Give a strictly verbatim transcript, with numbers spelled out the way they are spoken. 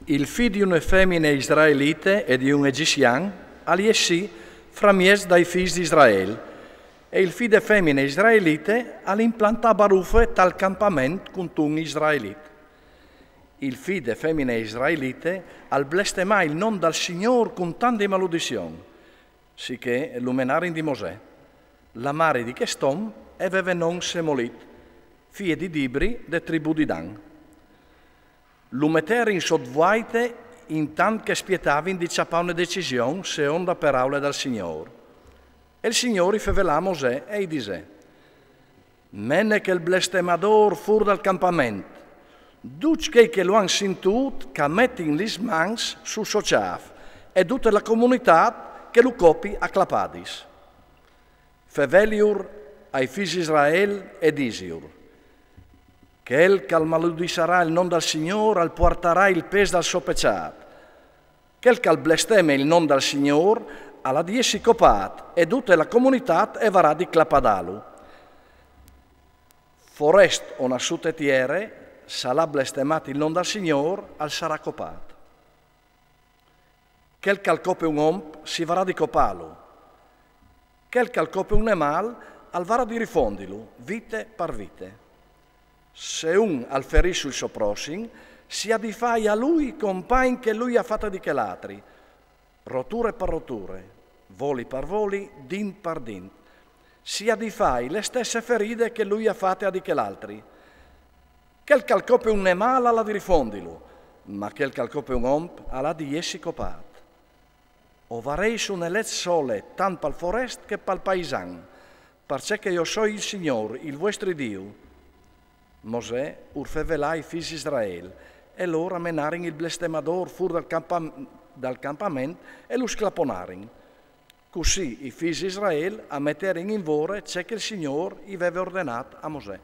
Il fi di une femine israelite e di un egician al jessì framieç dai fis di Israel, e il fi de femine israelite al implantà barufe tal campament cuntun israelit. Il fi de femine israelite al blestemà il nom dal Signôr cun tant di maludizion, sichè lu menarin di Mosè. La mari di chest om e veve nom Semolit, fie di Dibri, de tribù di Dan. Lu meterin sot vuaite intant che spietavin di cjapâ une decision seont la peraule dal Signôr. E il Signôr i fevelà a Mosè e i disè: Mene chel blestemadôr fûr dal campament. Ducj chei che lu àn sintût che a metin lis mans sul so cjâf, e dute la comunitât che lu copi a clapadis. Feveliur ai fis Israel e disiur: Chel che al maludissarà il nom dal Signôr al puartarà il pês dal so pecjât. Chel che al blesteme il nom dal Signôr al à di jessi copât, e dute la comunitât e varà di clapadâlu. Forest o nassù te tiere, se al à blestemât il nom dal Signôr, al sarà copât. Chel che al cope un om si varà di copâlu. Chel che al cope un nemâl al varà di rifondilu, vite par vite. Se un al ferìs il so prossim, si à di fâi a lui compagn che lui à fate di chel altri, roture par roture, voli par voli, dint par dint. Si à di fâi le stesse feride che lui à fate a di chel altri. Chel che al cope un nemâl al à di rifondilu, ma chel che al cope un om al à di jessi copât. O varês une leç sole tant pal forest che pal paisan, parcè che jo soi il Signôr, il vuestri Diu. Mosè ur fevelà ai fis Israel, e lôr a menarin il blestemadôr fûr dal campa-, dal campament e lu sclaponarin. Cussì i fis Israel a meterin in vore ce che il Signôr i veve ordenât a Mosè.